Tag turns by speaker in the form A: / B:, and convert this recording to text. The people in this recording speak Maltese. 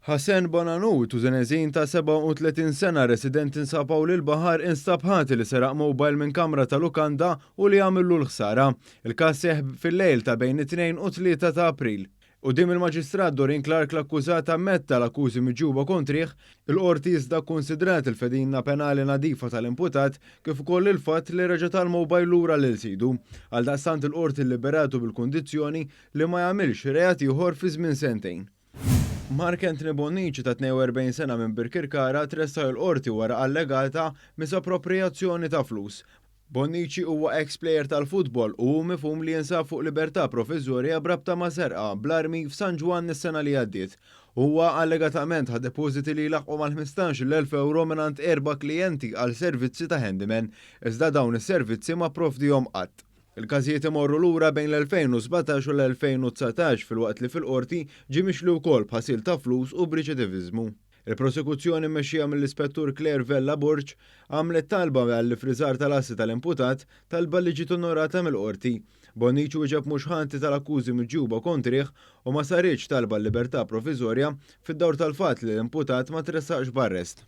A: Hassen Bonanou, Tużeneżin ta' 37 sena residenti San Pawl il-Baħar instab ħati li seraq mobile minn kamra ta' lukanda u li għamillu l-ħsara. Il-każ seħħ fil-lejl ta' bejn it-2 u 3 ta' April. Quddiem il-Maġistrat Doreen Clarke l-akkużat ammetta l-akkużi miġjuba kontrih, il-Qorti iżda kkunsidrat il-fedina penali nadifa tal-imputat kif ukoll il-fatt li reġa' ta l-mobile lura lil sidu. Għaldaqstant il-Qorti lliberatu bil-kundizzjoni li ma jagħmilx reat ieħor fi żmien sentejn. Mark Anthony Bonnici ta' 42 sena minn Birkirkara tressaq il-Qorti wara allegata misapproprijazzjoni ta' flus. Bonnici huwa eks plejer tal-futbol u hu mifhum li jinsab fuq libertà proviżorja b'rabta ma' serqa bl-armi f'San Ġwann is-sena li għaddiet. Huwa allegatament ħa depożiti li jlaħħqu mal-15,000 ewro mingħand erba' klijenti għal servizzi ta' handyman, iżda dawn is-servizzi ma pprovdihom qatt. Il-każijiet imorru lura bejn l-2017 u l-2019 filwaqt li fil-Qorti ġie mixli wkoll b'ħasil ta' flus u b'riċidiviżmu. Il-prosekuzzjoni mmexxija mill-Ispettur Claire Vella Borg għamlet talba għall-iffriżar tal-assi tal-imputat, talba li ġiet onorata mill-Qorti. Bonnici wieġeb mhux ħati tal-akkużi miġjuba kontrih u ma saritx talba għal-libertà proviżorja fid-dawl tal-fatt li l-imputat ma tressaqx b'arrest.